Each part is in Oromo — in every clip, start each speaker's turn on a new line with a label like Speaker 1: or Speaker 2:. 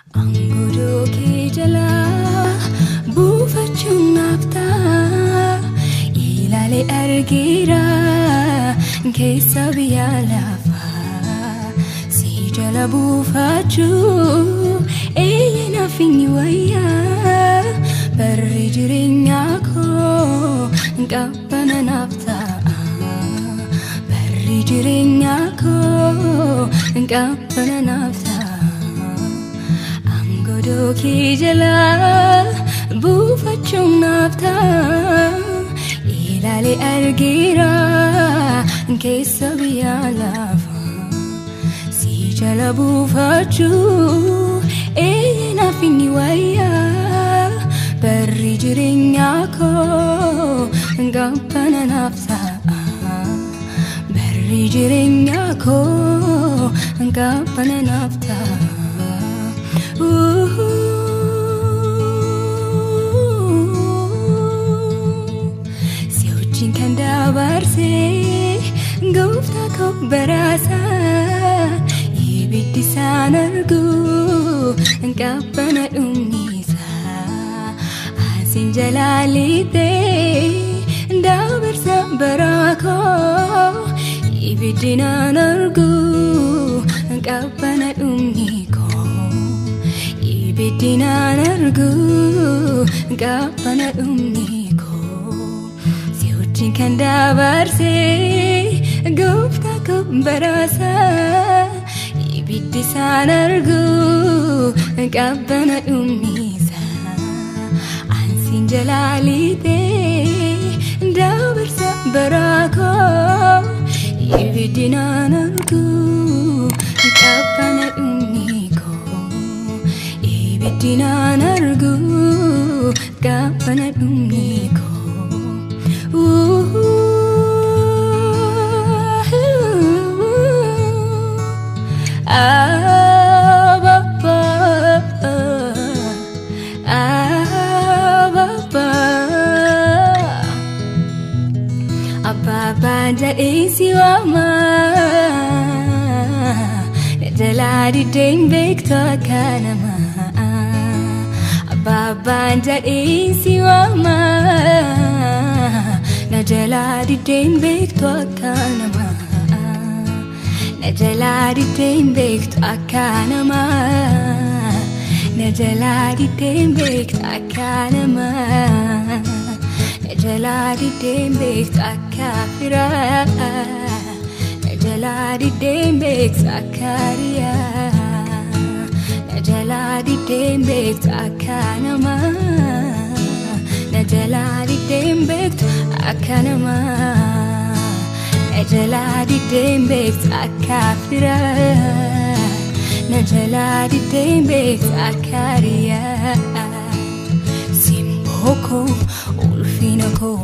Speaker 1: Angodoo kee jalaa buufachuun naaf ta'a. Ilaalee argeera keessa biyya lafaa. Si jala buufachuu eeyyee naaf inni wayyaa. Barri jireenyaa koo qabbana naaf ta'a. Barri jireenyaa koo qabbana naaf ta'a. Angodoo kee jalaa buufachuun naaf ta'a. Ilaalee argeera keessa biyya lafaa. Si jala buufachuu eeyyee naaf inni wayyaa. Barri jireenyaa koo qabbana naaf ta'a. Barri jireenyaa koo qabbana naaf ta'a. Si wajjin kan dabarsee gooftaa koo baraasaa ibiddi isaan argu qabbana dhumnisaa asiin jalaa lixee dabarsa baraa koo ibiddi naan argu qabbana dhumni koo. Ibiddi naan argu qabbana dhumni koo. Si wajjin kan dabarsee gooftaa koo baraasaa ibiddi isaan argu qabbana dhumnisaa ansiin jalaa lixee dabarsa baraa koo ibiddi naan argu qabbana dhumni koo. Ibiddi naan argu qabbana dhumni koo. Abba, Abba, Abbaan jedhee si waama. Na jalaa diddeen beektu akka namaa. Abbaan jedhee si waama. Na jalaa diddeen beektu akka namaa. Na jalaa diddeen beektu akka namaa. Na jalaa diddeen beektu akka namaa. Na jalaa diddeen beektu akka firaa. Na jalaa diddeen beektu akka riyaa. Na jalaa diddeen beektu akka namaa. Na jalaa diddeen beektu akka namaa. Na jalaa diddeen beektu akka firaa. Na jalaa diddeen beektu akka riyaa. Simboo koo ulfina koo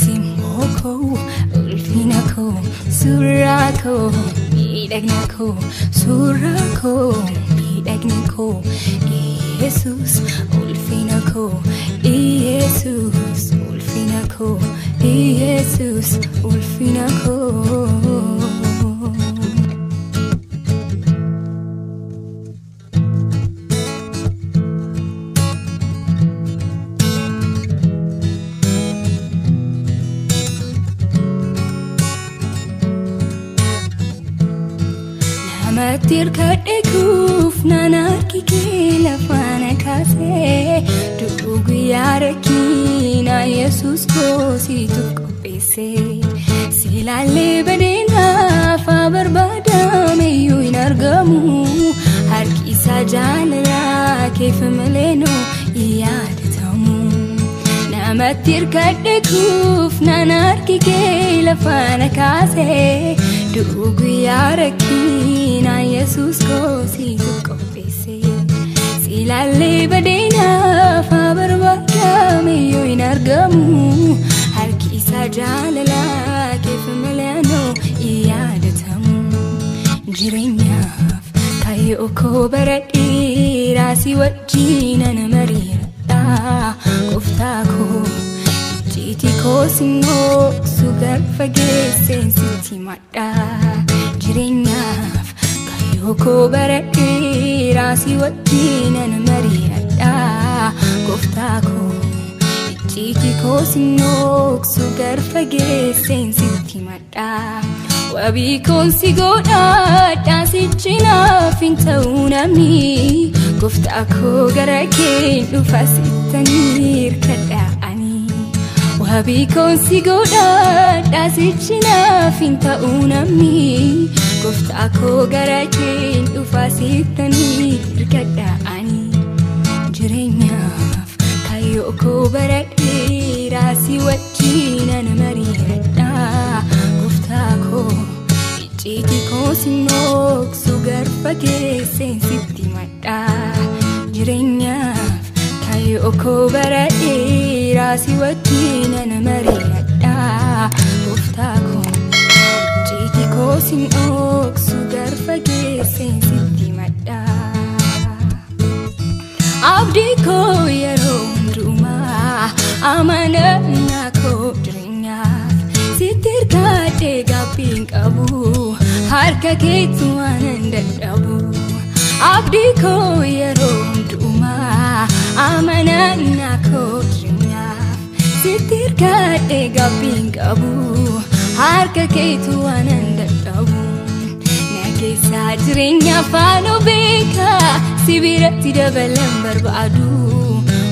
Speaker 1: simboo koo ulfina koo suuraa koo miidhagna koo suuraa koo miidhagna koo Yesus ulfina koo Yesus ulfina koo Yesus ulfina koo. Namatti hirkadhe kuufnaan harki kee lafaan kaasee du'u guyyaa rakkina Yesuus koo situ qopheesse. Silaallee badeenaaf haa barbaadameyyuu hin argamu. Harki isaa jaalalaa keef malee nuu hin yaadatamu. Namatti hirkadhe kuufnaan harki kee lafaan kaasee du'u guyyaa rakkina Yesuus koo situ qopheesse. Silaallee badeenaaf haa barbaadameyyuu hin argamu. Harki isaa jaalalaa keef malee nuu hin yaadatamu. Jireenyaaf kaayyoo koo bara dheeraa si wajjin ana mariiradha. Gooftaa koo icciitii koo sinnoo gar fageesseen sitti madha. Jireenyaaf kaayyoo Kaayyoo koo bara dheeraa si wajjinan mari'adha. Gooftaa koo icciitii koo sin dhoksu garfa geesseen sitti himadha. Wabii koon si godhadha sichi naaf hin ta'u namni. Gooftaa koo gara keen dhufa sittanii hirkadha ani. Wabii koon si godhadha sichi naaf hin ta'u namni. Gooftaa koo gara keen dhufa sittanii hirkadha ani. Jireenyaaf kaayyoo koo bara dheeraa si wajjinan mari'adha. Gooftaa koo icciitii koo sin dhoksu garfa geesseen sitti himadha. Jireenyaaf kaayyoo koo bara dheeraa si wajjinan mari'adha. Gooftaa koo icciitii koo sin dhoksu garfa geesseen sitti himadha. Abdii koo yeroo hundumaa amanannaa koo jireenyaaf sitti hirkadhee gaabbii hin qabu harka keetti waan hin dadhabu. Abdii koo yeroo hundumaa amanannaa koo jireenyaaf sitti hirkadhee gaabbii hin qabu harka keetti waan hin dadhabu. Na keessaa jireenya faana beeka si biratti dabalan barbaadu.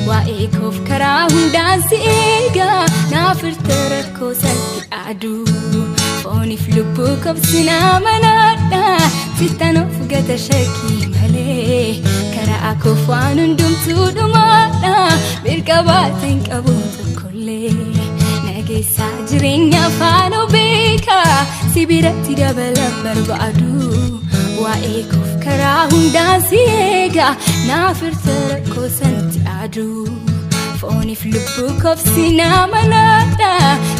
Speaker 1: Waa'ee koof karaa hundaan si eega naaf hirta rakkoo satti aduu. Fooniif lubbuu koobsi amanadha sittan of gata shakkii malee. Karaa koof waan hundumtuu dhumaadha mirga baateen qabu tokkollee. Na keessaa jireenya faana beeka si biratti dabalan barbaadu. Waa'ee koof karaa hundaan si eega naaf hirta rakkoo sanatti aduu. Fooniif lubbuu koobsi amanadha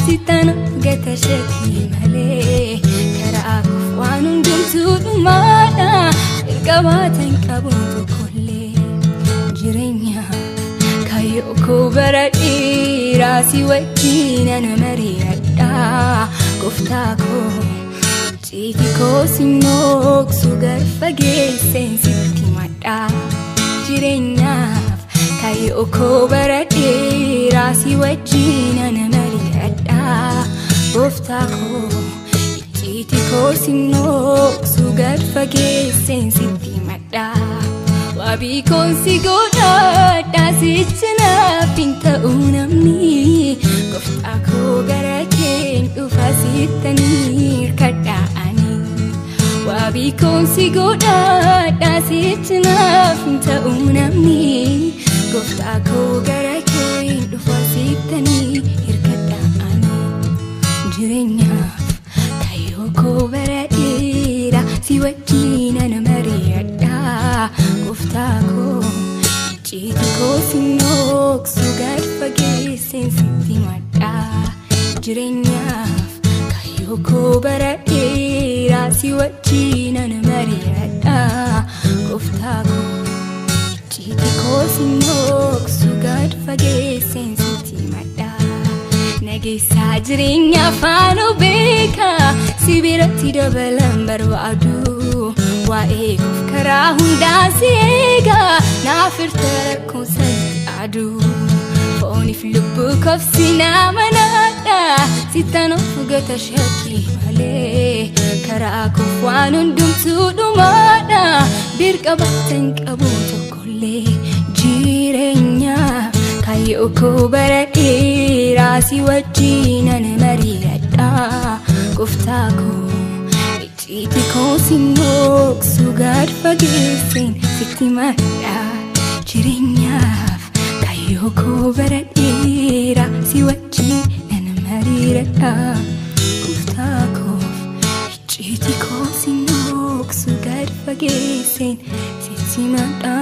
Speaker 1: sittan of gata shakkii malee. Karaa koof waan hundumtuu dhumaadha mirga baateen qabu tokkollee. Jireenya kaayyoo koo bara dheeraa si wajjinan mari'adha. Gooftaa koo icciitii koo sin dhoksu garfa geesseen sitti himadha. Jireenyaaf kaayyoo koo bara dheeraa si wajjinan mari'adha. Gooftaa koo icciitii koo sin dhoksu garfa geesseen sitti himadha. Wabii koon si godhadha sichi naaf hin ta'u namni. Gooftaa koo gara keen dhufa sittanii hirkadha ani. Wabii koon si godhadha sichi naaf hin ta'u namni. Gooftaa koo gara keen dhufa sittanii hirkadha ani. Jireenyaaf kaayyoo koo bara dheeraa si wajjinan mari'adha. Gooftaa koo icciitii koo sin dhoksu gad fageesseen sitti himadha. Jireenyaaf kaayyoo koo bara dheeraa si wajjinan mari'adha. Gooftaa koo icciitii koo sin dhoksu gad fageesseen sitti himadha. Nageessaa jireenya faana beeka si biratti dabalan barbaadu. Waa'ee koof karaa hundaan si eega naaf hirta rakkoo satti aduu. Fooniif lubbuu koobsi amanadha sittan of gata shakkii malee. Karaa koof waan hundumtuu dhumaadha birqa baatan qabu tokkollee. Jireenyaaf kaayyoo koo bara dheeraa si wajjinan mari'adha. Gooftaa koo icciitii koo sin dhoksu gad fageesseen sitti himadha. Jireenyaaf kaayyoo koo bara dheeraa si wajjinan mari'adha. Gooftaa koof icciitii koo sin dhoksu gad fageesseen sitti himadha.